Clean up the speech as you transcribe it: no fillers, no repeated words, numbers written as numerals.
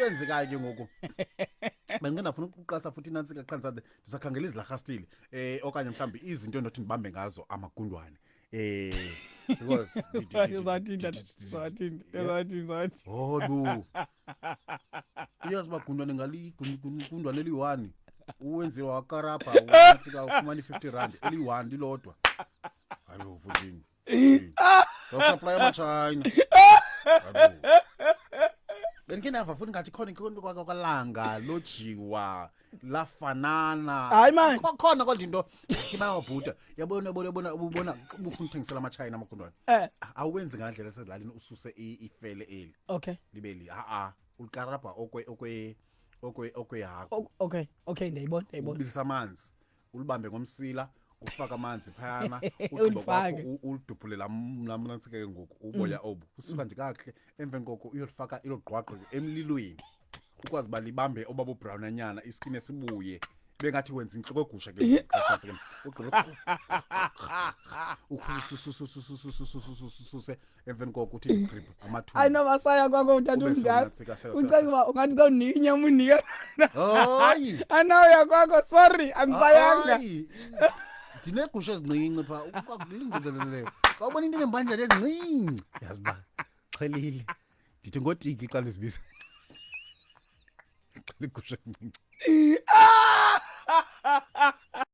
Into enzekayo ke ngoku, bendike ndafuna ukuqalisa futhi inantsika, qha ndisakhangela izilarhastile okanye mhlawumbi izinto endothi ndibambe ngazo amagundwane, because Zathini, zathini, zathini? Oh bo, uyazi uba gundwane ngaligundwane eliyi-one uwenziwe wakarabha unantsika, ufumana i-R50 eliyi-one lilodwa. Hayi bo, mfundini, sawusaplaya amaTshayina. Hayi bo. Bendikhe ndava futhi ngathi khona into kwalanga lojiwa lafanana. Hayi, man. Khona kodwa into ke bayawabhuda, yabona, yabona, yabona, ubona ubufuna uthengisela amaTshayina amagundwane, awenzi ngandlela esezilalini, ususe ifele eli libe li ha-a, ulikarabha okwe hagu. Okay, ndiyayibona, ndiyayibona. Ubilisa amanzi, ulibambe ngomsila, ufake amanzi phayana, ugqiba kwakho Ulifake. ulidubhule lamnantsika ke ngoku uboya obu usuka nje kakuhle. Emveni koko uyolifaka ilogqwagqwe emlilweni, ukwazi uba libambe oba bubrownanyana, iskini esibuye bengathi wenza intloko egusha ke ngoku, phantsi ke. Ugqiba usususe, emveni koko uthi grip amathumbu. Ayinoba saya kwakho utata Ube umdala. sewunantsika, Ucinga uba ungathi xa undinika inyama undinika. Hayi. Anawuya kwakho, sorry, andisayanga. Hayi, ndineegusha ezincinci phaa, ukulingezeleleyo xa ubona into enembanjana ezincinci, yazi uba xhelile. Ndithi ngotiki xa ndizibiza, xhela iigusha ezincinci.